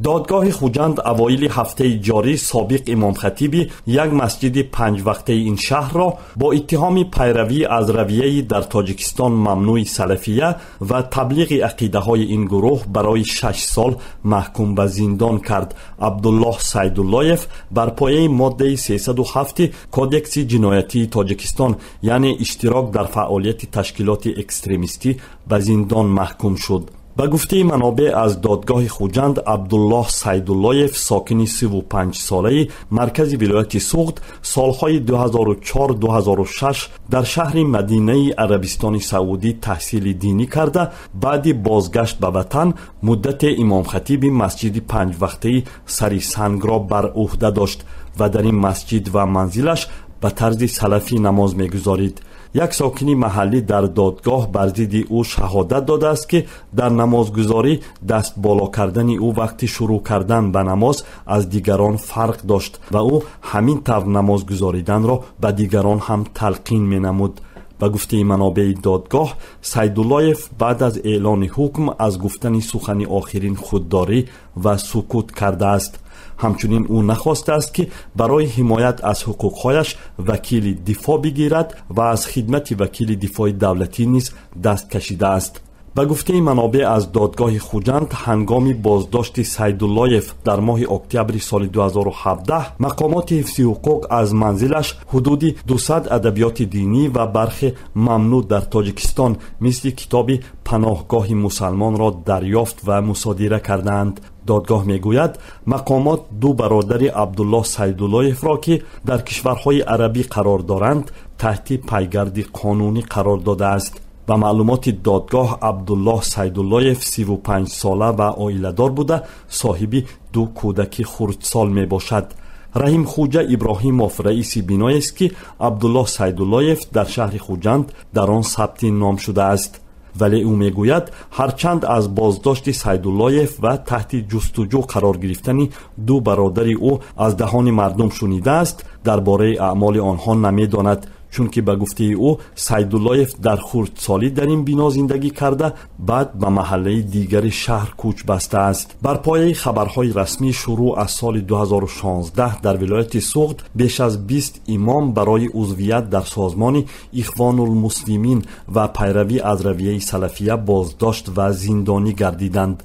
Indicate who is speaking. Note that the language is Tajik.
Speaker 1: Додгоҳи Хуҷанд авоили ҳафтаи ҷорӣ собиқ имомхатиби як масҷиди панҷвақтаи ин шаҳрро бо иттиҳоми пайравӣ аз равияи дар Тоҷикистон мамнӯи салафия ва таблиғи ақидаҳои ин гурӯҳ барои 6 сол маҳкум ба зиндон кард. Абдуллоҳ Сайдуллоев бар пояи моддаи 307 Кодекси ҷиноятии Тоҷикистон, яъне иштирок дар фаъолияти ташкилоти экстремистӣ, ба зиндон маҳкум шуд. Ба гуфтаи манобеъ аз додгоҳи Хуҷанд, Абдуллоҳ Сайдуллоев, сокини 35-солаи маркази вилояти Суғд, солҳои 2004-2006 дар шаҳри Мадинаи Арабистони Саудӣ таҳсили динӣ карда, баъди бозгашт ба ватан муддате имомхатиби масҷиди панҷвақтаи Сари Сангро бар ӯҳда дошт ва дар ин масҷид ва манзилаш ба тарзи салафӣ намоз мегузорид. Як сокини маҳаллӣ дар додгоҳ бар зидди ӯ шаҳодат додааст, ки дар намозгузорӣ даст боло кардани ӯ вақти шурӯъ кардан ба намоз аз дигарон фарқ дошт ва ӯ ҳамин тавр намозгузориданро ба дигарон ҳам талқин менамуд. Ба гуфтаи манобеи додгоҳ, Сайдуллоев баъд аз эълони ҳукм аз гуфтани сухани охирин худдорӣ ва сукут кардааст. Ҳамчунин ӯ нахостааст, ки барои ҳимоят аз ҳуқуқҳояш вакили дифоъ бигирад ва аз хидмати вакили дифои давлатӣ низ даст кашидааст. Ба гуфтаи манобеъ аз додгоҳи Хуҷанд, ҳангоми боздошти Сайдуллоев дар моҳи октябри соли 2017 мақомоти ҳифзи ҳуқуқ аз манзилаш ҳудуди 200 адабиёти динӣ ва бархе мамнӯъ дар Тоҷикистон, мисли китоби «Паноҳгоҳи мусалмонро» дарёфт ва мусодира кардаанд. Додгоҳ мегӯяд, мақомот ду бародари Абдуллоҳ Сайдуллоевро, ки дар кишварҳои арабӣ қарор доранд, таҳти пайгарди қонунӣ қарор додааст. Ба маълумоти додгоҳ, Абдуллоҳ Сайдуллоев 35-сола ва оиладор буда, соҳиби ду кӯдаки хурдсол мебошад. Раҳимхуҷа Иброҳимов раиси биноест, ки Абдуллоҳ Сайдуллоев дар шаҳри Хуҷанд дар он сабти ном шудааст, вале ӯ мегӯяд, ҳарчанд аз боздошти Сайдуллоев ва таҳти ҷустуҷӯ қарор гирифтани ду бародари ӯ аз даҳони мардум шунидааст, дар бораи аъмоли онҳо намедонад, чунки ба гуфтаи ӯ Сайдуллоев дар хурдсолӣ дар ин бино зиндагӣ карда, баъд ба маҳаллаи дигари шаҳр кӯч бастааст. Бар пояи хабарҳои расмӣ, шурӯъ аз соли 2016 дар вилояти Суғд беш аз 20 имом барои узвият дар созмони Ихвонулмуслимин ва пайравӣ аз равияи салафия боздошт ва зиндонӣ гардиданд.